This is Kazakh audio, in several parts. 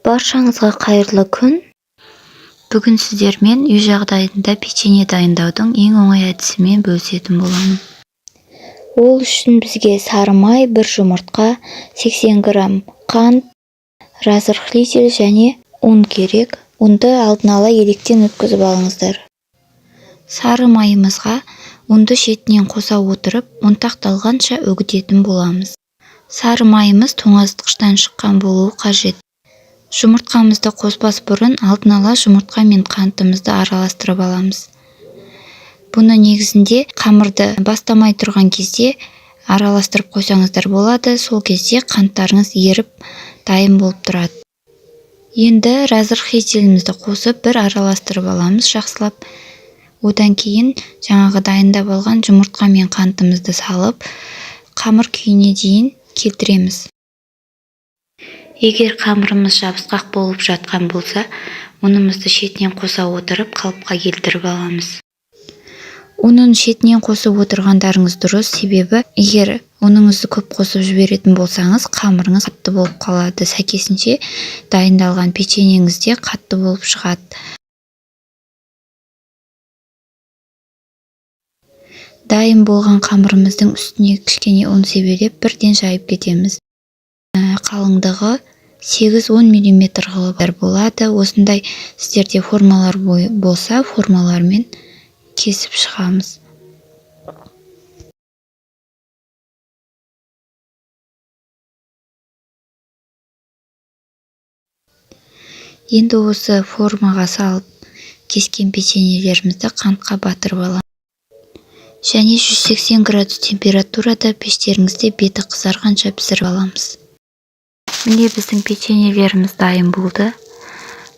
Баршаңызға қайырлы күн. Бүгін сіздермен үй жағдайында печенье дайындаудың ең оңай әдісімен бөлісетін боламын. Ол үшін бізге сары май, бір жұмыртқа, 80 грамм қант, разрыхлитель және ұн керек. Ұнды алдын ала електен өткізіп алыңыздар. Сары майымызға ұнды шетінен қоса отырып, ұнтақталғанша үгітетін боламыз. Сары майымыз тоңазытқыштан шыққан болуы қажет. Жұмыртқамызды қоспас бұрын алдын ала жұмыртқа мен қантымызды араластырып аламыз. Бұны негізінде қамырды бастамай тұрған кезде араластырып қойсаңыздар болады. Сол кезде қанттарыңыз еріп дайын болып тұрады. Енді разрыхлителімізді қосып бір араластырып аламыз жақсылап. Одан кейін жаңағы дайындап алған жұмыртқа мен қантымызды салып, қамыр күйіне дейін келтіреміз. Егер қамырымыз жабысқақ болып жатқан болса, ұнымызды шетінен қоса отырып қалыпқа келтіріп аламыз. Ұнын шетінен қосып отырғандарыңыз дұрыс, себебі егер ұныңызды көп қосып жіберетін болсаңыз, қамырыңыз қатты болып қалады. Сәйкесінше дайындалған печеньеңіз де қатты болып шығады. Дайын болған қамырымыздың үстіне кішкене ұн себелеп, бірден жайып кетеміз. Қалыңдығы 8-10 миллиметр қылып болады. Осындай сіздерде формалар болса, формалармен кесіп шығамыз. Енді осы формаға салып кескен печеньелерімізді қантқа батырып аламыз. Және 180 градус температурада пештеріңізде беті қызарғанша пісіріп аламыз. Міне біздің печеньелеріміз дайын болды.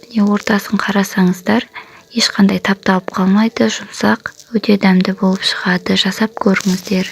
Міне ортасын қарасаңыздар, ешқандай тапталып қалмайды, жұмсақ, өте дәмді болып шығады. Жасап көріңіздер.